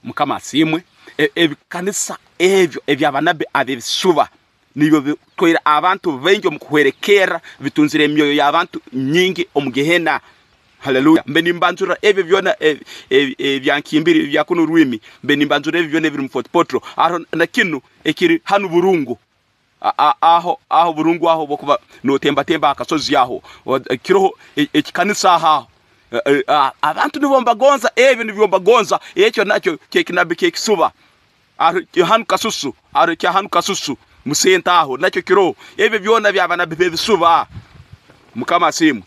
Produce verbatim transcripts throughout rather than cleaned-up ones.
Mukama asiimwe. E-, ebikanisa ebyo eby'abanabbi ab'ebisuba nibyo bitwaire abantu baingi omu kuhwerekerra, bitunzire emyoyo y'abantu nyingi omu Gehena. Haleluya. Mbe nimbanjurra ebyo byona, e-, e-, ebyankimbire ebya kunu rulimi, mbe nimbanjurra ebyo byona ebiri mu Fort Portal. Aroho na kinu ekiri hanu Burungu. A-, a-, aho, aho Burungu aho, obwokuba notembatemba ha kasozi aho, o-, kiroho e-, ekikanisa aho, aho. E-, e-, a-, abantu nibwo mbagonza, ebyo nibyo mbagonza, ekyo nakyo kyekinabbi ky'ekisuba. Aroho kya hanu Kasusu, aroho kya hanu Kasusu, mu center aho, nakyo kiroho. Ebyo byona by'abanabbi b'ebisuba. Mukama asiimwe.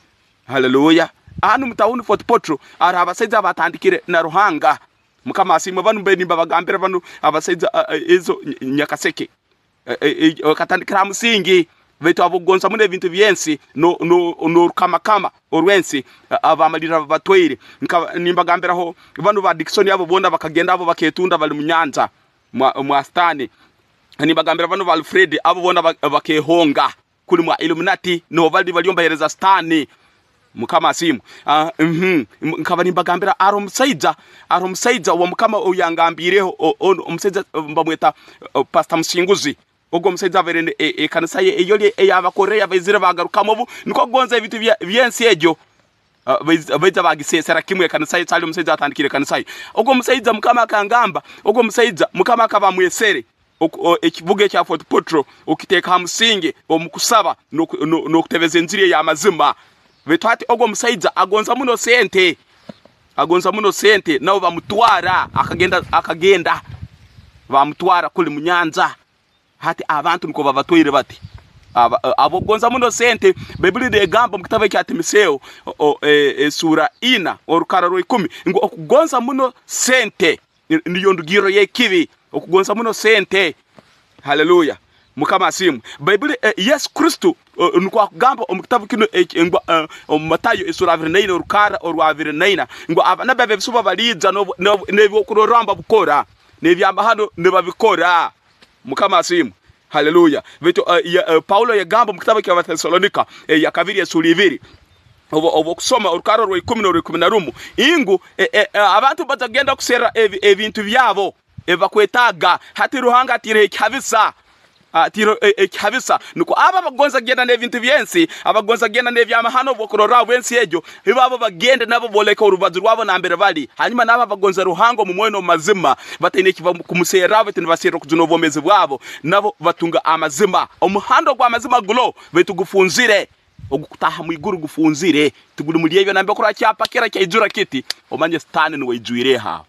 Haleluya. Hanu mu town Fort Portal, aroho abasaija abatandikire na Ruhanga. Mukama asiimwe. Banu mbe nimbabagambira banu abasaija, a-, a-, ezo ny-, Nyakaseke. E, e, e, okatandikira ha musingi, baitu habw'okugonza muno ebintu by'ensi, no-, no-, n'orukamakama orw'ensi, a-, abamalirra babatwaire. Nka, nimbagambiraho banu ba Dickson, abo boona bakagenda, abo baketunda bali mu nyanja, mwa, mwa Sitaani. Nimbagambira banu ba Alfred, abo boona ba-, bakehonga kuli mwa Illuminati, nuho bali, baliyo mbaheereza Sitaani. Mukama asiimwe. Ah, mhm. M-, nkaba nimbagambira, aroho omusaija, aroho omusaija wa Mukama ou yangambiireho, o-, onu, omusaija, eh, bamweta, eh, Pastor Musinguzi. Ogu omusaija abaire ne-, e-, ekanisa ye eyoli ey'abakorre, yabaizire bagarukamu obu, nukwo kugonza ebintu bya, by'ensi egyo. Ah, baiz-, baija bagisesera kimu ekanisa ye, kyali omusaija atandikire ekanisa ye. Ogu omusaija Mukama akangamba, ogu omusaija Mukama akaba amwesere. Oku-, o-, ekibuga ekya Fort Portal okiteeka ha musingi omu kusaba n'oku-, no-, n'okutebeza enjiri ey'amazima. Baitu hati ogu omusaija agonza muno sente. Agonza muno sente, nabo bamutwara, akagenda, akagenda. Bamutwara kuli mu nyanja. Hati abantu nukwo babatwaire bati. Aba-, abo okugonza muno sente, Baibuli negamba omu kitabu ekya Timoseho, o-, o-, e-, esuura ina, orukara rwa ikumi, ngu okugonza muno sente ni-, niyo ndugirro y'ekibi, okugonza muno sente. Haleluya. Mukama asiimwe. Baibuli, eh, Yesu Kristo, eh, nukwo akugamba omu kitabu kinu eki-, engwa-, eh, omu Matayo esuura abiri na ina, orukara orwa abiri na ina, ngu abanabbi ab'ebisuba baliija n'obu-, n'obu-, n'ebyokurorraho nibabikora, n'ebyamahano nibabikora. Mukama asiimwe. Haleluya. Baitu, eh, ya-, eh, Paulo yagamba omu kitabu ky'Abatesalonika, eh, ya kabiri esuura ibiri, obu, obu okusoma orukara orwa ikumi n'orwa ikumi na rumu, ingu, eh, eh, eh, abantu baija kugenda kuserra ebi-, ebintu byabo ebibakwetaaga. Hati Ruhanga ataireho ekihabisa. Ataireho, eh, ekihabisa. Nukwo abo abagonza kugenda n'ebintu by'ensi, abagonza kugenda n'ebyamahano, obwokurorraho bw'ensi egyo, ibo abo bagende nabo booleke orubaju rwabo nambere bali. Hanyuma n'abo abagonza Ruhanga omu mwoyo n'omu mazima, bataine eki bakumuserraho, baitu nibaserra okujuna obwomeezi bwabo, nabo batunga amazima. Omuhanda ogw'amazima gulo, baitu gufunzire. Ogukutaaha mu iguru gufunzire, tiguli muli ebyo, nambere kurora kyapakira kyaijura kiti, omanye Sitaani nuwe aijwireho aho.